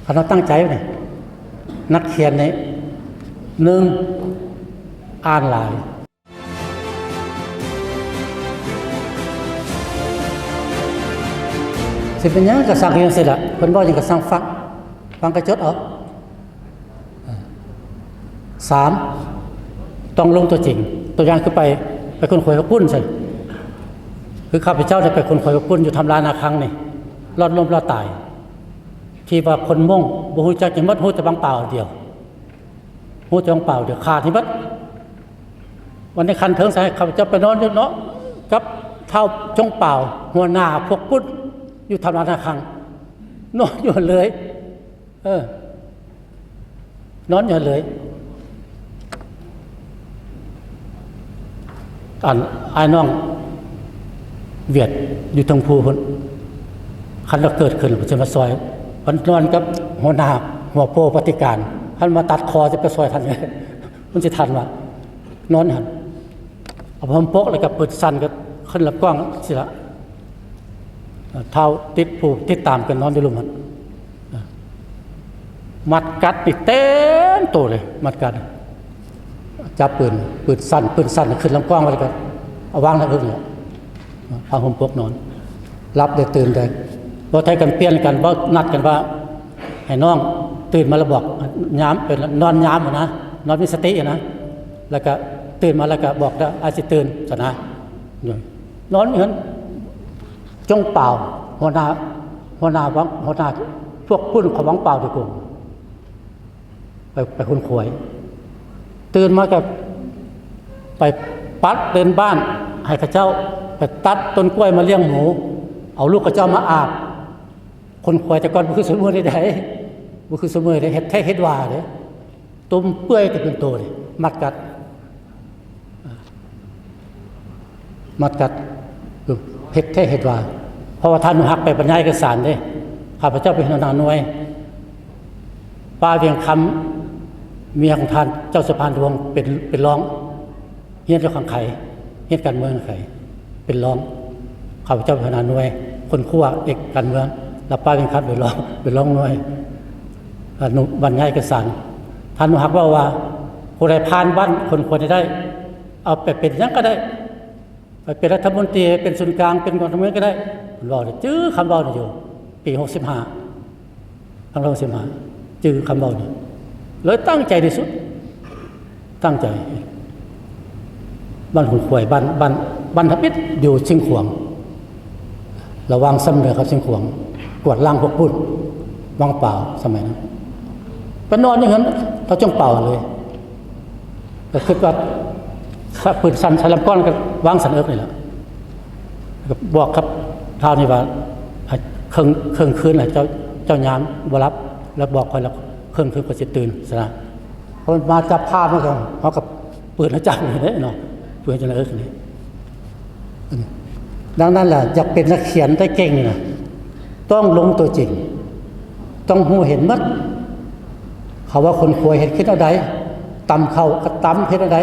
ຄັນເຮົາຕັ້ງໃຈນີ້ ນັກຂຽນນີ້ ໜຶ່ງ ອ່ານຫຼາຍ. ຊິເປັນຫຍັງກໍຊ່າງເຂົາຈັ່ງຊີ້ລະ, ເພິ່ນເວົ້າຫຍັງກໍຊ່າງຟັງ, ຟັງກໍຈົດເອົາ. ສາມ ຕ້ອງລົງຕົວຈິງ, ຕົວຢ່າງຄືໄປ ໄປຄົ້ນຄວ້າພວກປຸ້ນຊັ້ນ. ຄືຂ້າພະເຈົ້າໄດ້ໄປຄົ້ນຄວ້າພວກປຸ້ນຢູ່ຖ້ຳລານາຄັງນີ້, ລອດລົ້ມລອດຕາຍ ທີ່ວ່າຄົນມົ້ງບໍ່ຮູ້ຈັກຫຍັງໝົດ, ຮູ້ແຕ່ບາງປາວດຽວ, ຮູ້ແຕ່ບາງປາວດຽວ, ຂາດໃຫ້ໝົດ. ວັນນີ້ຄັນເທິງໃສ່ຂ້າພະເຈົ້າໄປນອນຢູ່ເນາະ ກັບທ້າວຈົງປາວ ຫົວໜ້າພວກປຸ້ນຢູ່ຖ້ຳລານາຄັງ, ນອນຢູ່ຫັ້ນເລີຍ. ເອີ ນອນຢູ່ຫັ້ນເລີຍ. ອັນ ອ້າຍນ້ອງຫວຽດຢູ່ເທິງພູພຸ້ນ, ຄັນວ່າເກີດຂຶ້ນເພິ່ນຊິມາຊ່ອຍ, ເພິ່ນນອນກັບຫົວໜ້າ ຫົວໂປ້ປະຕິການ, ຄັນມາຕັດຄໍຊິໄປຊ່ອຍທັນ, ມັນຊິທັນວ່າ ນອນຫັ້ນ ເອົາຜ້າຫົ່ມປົກ ແລ້ວກໍປືນສັ້ນ ກໍຂຶ້ນລຳກ້ອງຊີ້ລະ. ທ້າວຕິດ ຜູ້ຕິດຕາມກັນນອນຢູ່ລຸ່ມຫັ້ນ, ມັດກັດນີ້ເຕັມໂຕເລີຍ, ມັດກັດ ຈັບປືນ, ປືນສັ້ນ, ປືນສັ້ນຂຶ້ນລຳກ້ອງໄວ້ ແລ້ວກໍເອົາວາງທາງເທິງນີ້ແຫຼະ, ຜ້າຫົ່ມປົກນອນ. ຫຼັບໄດ້ຕື່ນໄດ້, ເວົ້າໄທກັນປ່ຽນກັນ, ເວົ້ານັດກັນວ່າໃຫ້ນ້ອງຕື່ນມາແລ້ວບອກຍາມ, ເປັນນອນຍາມຫັ້ນນະ, ນອນມີສະຕິຫັ້ນນະ, ແລ້ວກະຕື່ນມາແລ້ວກະບອກເດີ, ອ້າຍຊິຕື່ນຊັ້ນນະ. ນອນຢູ່ຫັ້ນ, ຈົງປາວ ຫົວໜ້າ, ຫົວໜ້າວັງ, ຫົວໜ້າພວກປຸ້ນຂອງວັງປາວໂດຍກົງ. ໄປ, ໄປຄົ້ນຄວ້າ. ຕື່ນມາກໍໄປປັດເດີ່ນບ້ານໃຫ້ເຂົາເຈົ້າ, ໄປຕັດຕົ້ນກ້ວຍມາລ້ຽງໝູ, ເອົາລູກເຂົາເຈົ້າມາອາບ. ຄົ້ນຄວ້າແຕ່ກ່ອນບໍ່ຄືຊຸມື້ນີ້ໃດ, ບໍ່ຄືຊຸມື້ນີ້ໃດ, ເຮັດແທ້ເຮັດວ່າເດ້, ຕົ້ມເປື່ອຍແຕ່ເປັນໂຕເດ້, ມັດກັດ. ມັດກັດ ເຮັດແທ້ເຮັດວ່າ. ເພາະວ່າທ່ານອະນຸຮັກໄປບັນຍາຍເອກະສານເດ້, ຂ້າພະເຈົ້າເປັນຫົວໜ້າໜ່ວຍ, ປ້າວຽງຄຳ ເມຍຂອງທ່ານເຈົ້າສະພານດວງ ເປັນ, ເປັນຮອງ, ຮຽນຢູ່ຂ້າງໄຂ, ຮຽນການເມືອງຂ້າງໄຂ ເປັນຮອງ. ຂ້າພະເຈົ້າເປັນຫົວໜ້າໜ່ວຍຄົ້ນຄວ້າເອກການເມືອງ, ແລ້ວປ້າວຽງຄຳເປັນຮອງ, ເປັນຮອງໜ່ວຍ. ອະນຸ, ບັນຍາຍເອກະສານ, ທ່ານອະນຸຮັກເວົ້າວ່າ ຜູ້ໃດຜ່ານບ້ານຄົນຄວນນີ້ໄດ້ ເອົາໄປເປັນຫຍັງກໍໄດ້, ໄປເປັນລັດຖະມົນຕີ, ເປັນສູນກາງ, ເປັນກອງທັບເມືອງກໍໄດ້. ເພິ່ນເວົ້າ, ຈື່ຄຳເວົ້ານີ້ຢູ່ ປີຫົກສິບຫ້າ, ທາງຫົກສິບຫ້າ, ຈື່ຄຳເວົ້ານີ້, ເລີຍຕັ້ງໃຈທີ່ສຸດ, ຕັ້ງໃຈ. ບ້ານຫຸນຄວາຍ, ບ້ານ, ບ້ານ, ບ້ານທຳອິດ ຢູ່ຊຽງຂວາງ, ລະຫວ່າງຊຳເໜືອກັບຊຽງຂວາງ, ກວາດລ້າງພວກປຸ້ນ, ວັງປາວສະໄໝນັ້ນ. ໄປນອນຢູ່ເຮືອນທ້າວຈົງປາວເລີຍ. ກໍຄິດວ່າ ຖ້າປືນສັ້ນໃສ່ລຳກ້ອງ ກໍວາງສັນເອິກນີ້ແຫຼະ, ກໍບອກກັບທ້າວນີ້ວ່າ ໃຫ້ເຄິ່ງ, ເຄິ່ງຄືນໃຫ້ເຈົ້າ, ເຈົ້າຍາມບໍ່ຫຼັບ, ແລ້ວບອກຂ້ອຍ, ແລ້ວເຄິ່ງຄືນຂ້ອຍຊິຕື່ນຊັ້ນນະ. ເພິ່ນມາຈັບຜ້າມັນກໍ ເຮົາກໍປືນເຮົາຈັບນີ້ເດ້ເນາະ, ປືນຈັງເອິກນີ້. ອືມ ດັ່ງນັ້ນລະ ຢາກເປັນນັກຂຽນໄດ້ເກັ່ງນີ້ນະ ຕ້ອງລົງຕົວຈິງ, ຕ້ອງຮູ້ເຫັນໝົດ. ເຂົາວ່າຂົນຂວາຍເຮັດຂຶ້ນແນວໃດ, ຕຳເຂົ້າກໍຕຳເຮັດແນວໃດ,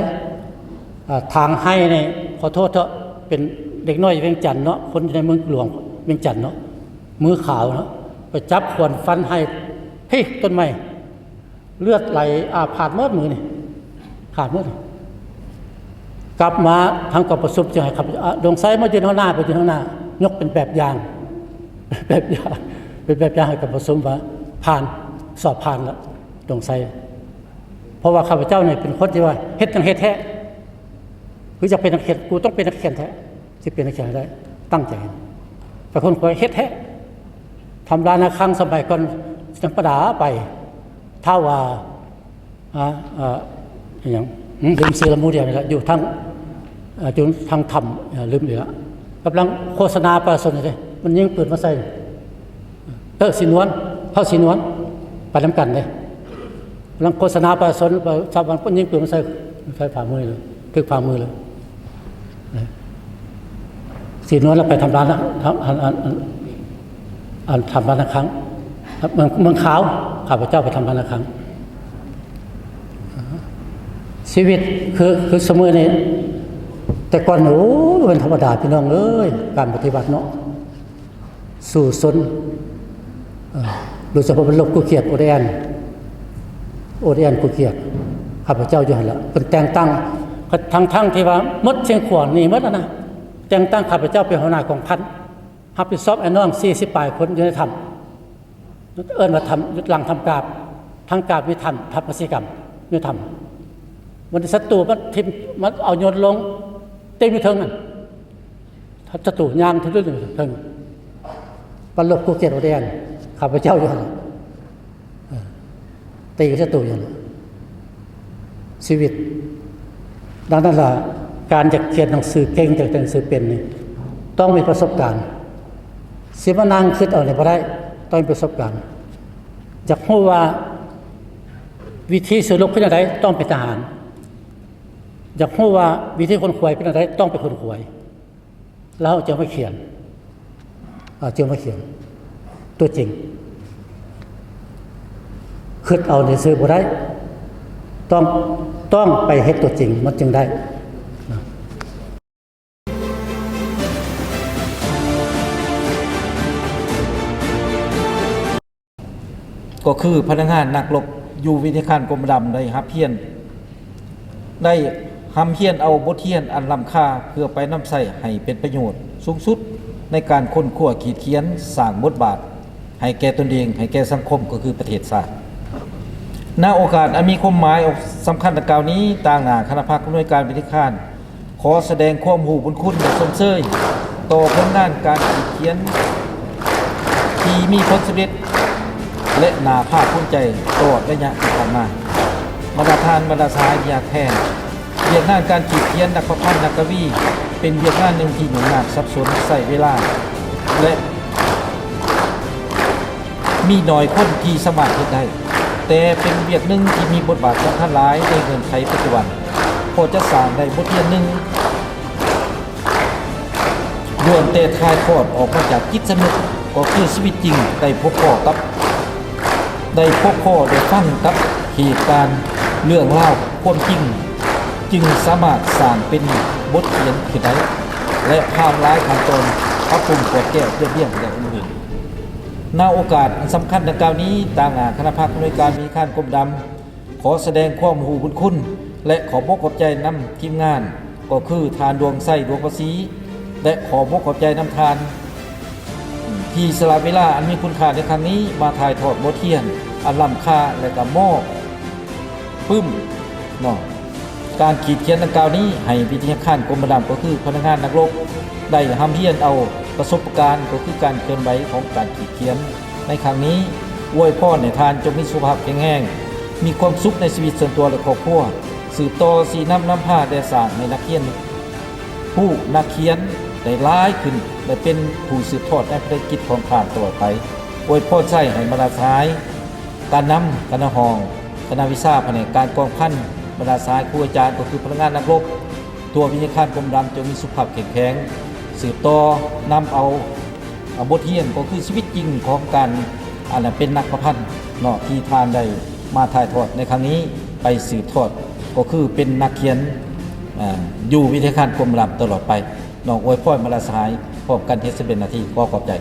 ອາ ຖາງໄຮ່ນີ້ ຂໍໂທດເຖາະ, ເປັນເດັກນ້ອຍວຽງຈັນເນາະ, ຄົນຢູ່ໃນເມືອງຫຼວງວຽງຈັນເນາະ, ມືຂາວເນາະ, ໄປຈັບຂວານຟັນໄຮ່ ພີ້ ຕົ້ນໄມ້ ເລືອດໄຫຼອາບຂາດໝົດມືນີ້, ຂາດໝົດ. ກັບມາທາງກອງປະຊຸມຈຶ່ງໃຫ້ຂ້າພະເຈົ້າ ອາ ດົງໄຊ ມາຢືນທາງໜ້າ, ໄປຢືນທາງໜ້າ, ຍົກເປັນແບບຢ່າງ, ແບບຢ່າງ, ເປັນແບບຢ່າງໃຫ້ກອງປະຊຸມວ່າຜ່ານ, ສອບຜ່ານລະ ດົງໄຊ. ເພາະວ່າຂ້າພະເຈົ້ານີ້ເປັນຄົນທີ່ວ່າເຮັດຫຍັງເຮັດແທ້, ຄືຢາກເປັນນັກຂຽນ, ກູຕ້ອງເປັນນັກຂຽນແທ້. ຊິເປັນນັກຂຽນໃຫ້ໄດ້, ຕັ້ງໃຈ. ແຕ່ຄົນຂ້ອຍເຮັດແທ້. ທຳລານາຄັງສະໄໝກ່ອນ ທຳມະດາໄປ, ຖ້າວ່າ ອາ ອາ ອີຫຍັງ ຫື ລືມຊື່ລະໝູ່ດຽວນີ້ລະ, ຢູ່ທາງ ອາ ຢູ່ທາງຖ້ຳ ອາ ລືມອີກລະ. ກຳລັງໂຄສະນາປະຊາຊົນເດ້, ມັນຍິງປືນມາໃສ່ ເອີ ສີນວນ, ເຜົ່າສີນວນ, ໄປນຳກັນເດ້. ກຳລັງໂຄສະນາປະຊາຊົນ, ຊາວບ້ານເພິ່ນຍິງປືນມາໃສ່ ໃສ່ຝ່າມືເລີຍ, ຖືກຝ່າມືເລີຍ. ສີນວນລະໄປທຳລານ ອັນ ອັນ ອັນ ອັນ ທຳລານາຄັງ ເມືອງ ເມືອງຂາວ, ຂ້າພະເຈົ້າໄປທຳລານາຄັງ. ຊີວິດຄື ຄືຊຸມື້ນີ້, ແຕ່ກ່ອນ ໂອ້ ເປັນທຳມະດາ ພີ່ນ້ອງເອີຍ, ການປະຕິວັດເນາະ. ສູ້ຊົນ ເອີ ໂດຍສະເພາະບັນລົບ ຄູຂຽດ ໂອດແອນ ໂອດແອນ ຄູຂຽດ ຂ້າພະເຈົ້າຢູ່ຫັ້ນລະ ເພິ່ນແຕ່ງຕັ້ງ ທັງໆທີ່ວ່າໝົດຊຽງຂວາງນີ້ໝົດແລ້ວນະ ແຕ່ງຕັ້ງຂ້າພະເຈົ້າເປັນຫົວໜ້າກອງພັນ ຮັບຜິດຊອບອ້າຍນ້ອງສີ່ສິບປາຍຄົນຢູ່ໃນຖ້ຳ ເອີ້ນວ່າຖ້ຳ ຫຼັງຖ້ຳກາບ ທາງກາບມີຖ້ຳ ຖ້ຳກະສິກຳ ມີຖ້ຳ ວັນນີ້ສັດຕູມາຖິ້ມ ມາເອົາໂຍນລົງ ເຕັມຢູ່ເທິງນັ້ນ ສັດຕູຍ່າງທະລຸເທິງ ບັນລົບ ຄູຂຽດ ໂອດແອນ ຂ້າພະເຈົ້າຢູ່ຫັ້ນ ເອີ ຕີກັບສັດຕູຢູ່ຫັ້ນ ຊີວິດ. ດັ່ງນັ້ນລະ ການຢາກຂຽນໜັງສືເກັ່ງ ຢາກຂຽນໜັງສືເປັນນີ້ ຕ້ອງມີປະສົບການ ຊິມານັ່ງຄິດເອົານີ້ບໍ່ໄດ້ ຕ້ອງມີປະສົບການ ຢາກຮູ້ວ່າວິທີສູ້ລົບຄືແນວໃດ ຕ້ອງເປັນທະຫານ ຢາກຮູ້ວ່າວິທີຂົນຂວາຍເປັນແນວໃດ ຕ້ອງໄປຂົນຂວາຍ ແລ້ວເອົາມາຂຽນ ເອົາມາຂຽນຕົວຈິງ ຄິດເອົາຊື່ໆບໍ່ໄດ້ ຕ້ອງ ຕ້ອງໄປເຮັດຕົວຈິງ ມັນຈຶ່ງໄດ້. ກໍຄືພະນັກງານນັກລົບຢູ່ວິທະຍາຄານກົມມະດຳໄດ້ຮັບຮຽນ ໄດ້ຮ່ຳຮຽນເອົາບົດຮຽນອັນລ້ຳຄ່າ ເພື່ອໄປນຳໃຊ້ໃຫ້ເປັນປະໂຫຍດສູງສຸດ ໃນການຄົ້ນຄວ້າຂີດຂຽນ ສ້າງບົດບາດໃຫ້ແກ່ຕົນເອງ ໃຫ້ແກ່ສັງຄົມ ກໍຄືປະເທດຊາດ. ນະໂອກາດອັນມີຄວາມໝາຍສຳຄັນດັ່ງກ່າວນີ້ ຕາງໜ້າຄະນະພັກອຳນວຍການວິທະຍາຄານ ຂໍສະແດງຄວາມຮູ້ບຸນຄຸນ ແລະ ຊົມເຊີຍຕໍ່ຜົນງານການຂີດຂຽນທີ່ມີຜົນສຳເລັດ ແລະ ໜ້າພາກພູມໃຈຕະຫຼອດໄລຍະທີ່ຜ່ານມາ. ບັນດາທ່ານ ບັນດາສະຫາຍທີ່ຮັກແພງ, ວຽກງານການຂີດຂຽນນັກປະພັນນັກກະວີ ເປັນວຽກງານໜຶ່ງທີ່ຫຍຸ້ງຍາກສັບສົນ ໃຊ້ເວລາ ແລະ ມີໜ້ອຍຄົນທີ່ສາມາດເຮັດໄດ້, ແຕ່ເປັນວຽກໜຶ່ງທີ່ມີບົດບາດສຳຄັນຫຼາຍໃນເງື່ອນໄຂປັດຈຸບັນ, ເພາະຈະສ້າງໄດ້ບົດຮຽນໜຶ່ງ ລ້ວນແຕ່ຖ່າຍທອດອອກມາຈາກຈິດສຳນຶກ, ກໍຄືຊີວິດຈິງໄດ້ພົບພໍ້ກັບ ໄດ້ພົບພໍ້ໄດ້ຟັງກັບເຫດການເລື່ອງລາວຄວາມຈິງ, ຈຶ່ງສາມາດສ້າງເປັນບົດຂຽນຂຶ້ນໄດ້ ແລະ ຜ່ານຫຼາຍຂັ້ນຕອນ ປັບປຸງກວດແກ້ວ ລຽບລຽງ ແລະ ອື່ນໆ. ນະໂອກາດອັນສຳຄັນດັ່ງກ່າວນີ້, ຕາງໜ້າຄະນະພັກອຳນວຍການວິທະຍາຄານກົມດຳ ຂໍສະແດງຄວາມຮູ້ບຸນຄຸນ ແລະ ຂອບອົກຂອບໃຈນຳທີມງານ ກໍຄືທ່ານ ດວງໄຊ ດວງພາສີ ແລະ ຂໍບົກຂອບໃຈນຳທ່ານ ທີ່ສະຫຼະເວລາອັນມີຄຸນຄ່າໃນຄັ້ງນີ້ ມາຖ່າຍທອດບົດຮຽນອັນລ້ຳຄ່າ ແລະ ກະມອບປຶ້ມເນາະ ການຂີດຂຽນດັ່ງກ່າວນີ້ ໃຫ້ວິທະຍາຄານກົມມະດຳ ກໍຄືພະນັກງານນັກລົບ ໄດ້ຮ່ຳຮຽນເອົາປະສົບປະການ ກໍຄືການເຄື່ອນໄຫວຂອງການຂີດຂຽນໃນຄັ້ງນີ້. ອວຍພອນໃຫ້ທ່ານຈົ່ງມີສຸຂະພາບແຂງແຮງ, ມີຄວາມສຸກໃນຊີວິດສ່ວນຕົວ ແລະ ຄອບຄົວ, ສືບຕໍ່ຊີ້ນຳນຳພາ ແລະ ສ້າງໃຫ້ນັກຮຽນ ຜູ້ນັກຂຽນໄດ້ຫຼາຍຂຶ້ນ ແລະ ເປັນຜູ້ສືບທອດໃນພາລະກິດຂອງທ່ານຕະຫຼອດໄປ. ອວຍພອນໃຊ້ໃຫ້ບັນດາສະຫາຍການນຳ, ຄະນະຫ້ອງ, ຄະນະວິຊາ, ພະແນກການກອງພັນ, ບັນດາສະຫາຍຄູອາຈານ ກໍຄືພະນັກງານນັກລົບ ທົ່ວວິທະຍາຄານກົມດຳ ຈົ່ງມີສຸຂະພາບເຂັ້ມແຂງ, ສືບຕໍ່ນຳເອົາ ເອົາບົດຮຽນ ກໍຄືຊີວິດຈິງຂອງການ ອັນ ເປັນນັກປະພັນເນາະ ທີ່ທ່ານໄດ້ມາຖ່າຍທອດໃນຄັ້ງນີ້ ໄປສືບທອດ ກໍຄືເປັນນັກຂຽນ ເອີ ຢູ່ວິທະຍາຄານກົມມະດຳຕະຫຼອດໄປເນາະ. ອວຍພອນບັນດາສະຫາຍ ພ້ອມກັນເຮັດສຳເລັດໜ້າທີ່. ຂໍຂອບໃຈ.